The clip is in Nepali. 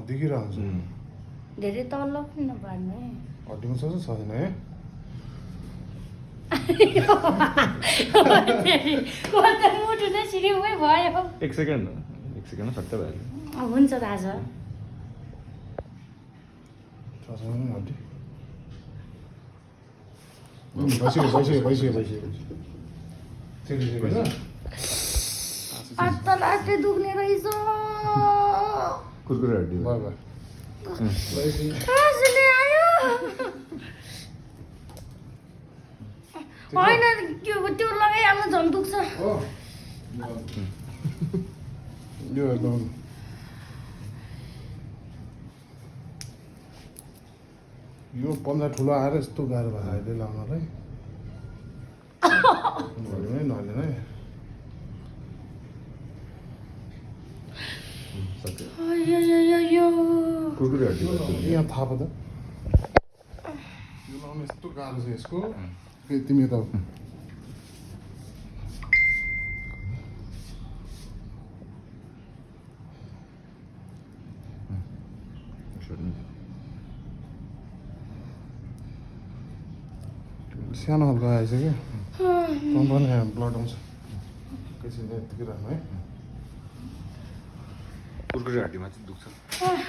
देखिरहन्छ धेरै तल पनि नपार्नु है हड्डीमा छ छैन है मुटु नै सिरिमै भयो एक सेकेन्ड सट्टै भइहाल्यो हुन्छ दाजु छैन हड्डी भइसक्यो आत्ता लास्टै दुख्ने रहेछ कुरकुरे हड्डी भयो आँसुले आयो होइन त्यो लगाइहाल्नु झन् दुख्छ यो एकदम यो पन्जा ठुलो आएर यस्तो गाह्रो भयो अहिले लाउनलाई नहालेन है कुरकुरे हड्डी यहाँ थाहा पो त यो लाउनु यस्तो गाह्रो छ यसको तिमी त सानो खालको आएछ क्या तँ पनि ब्लड आउँछ एकैछिन यत्तिकै राख्नु है कुरकुरे हड्डीमा चाहिँ दुख्छ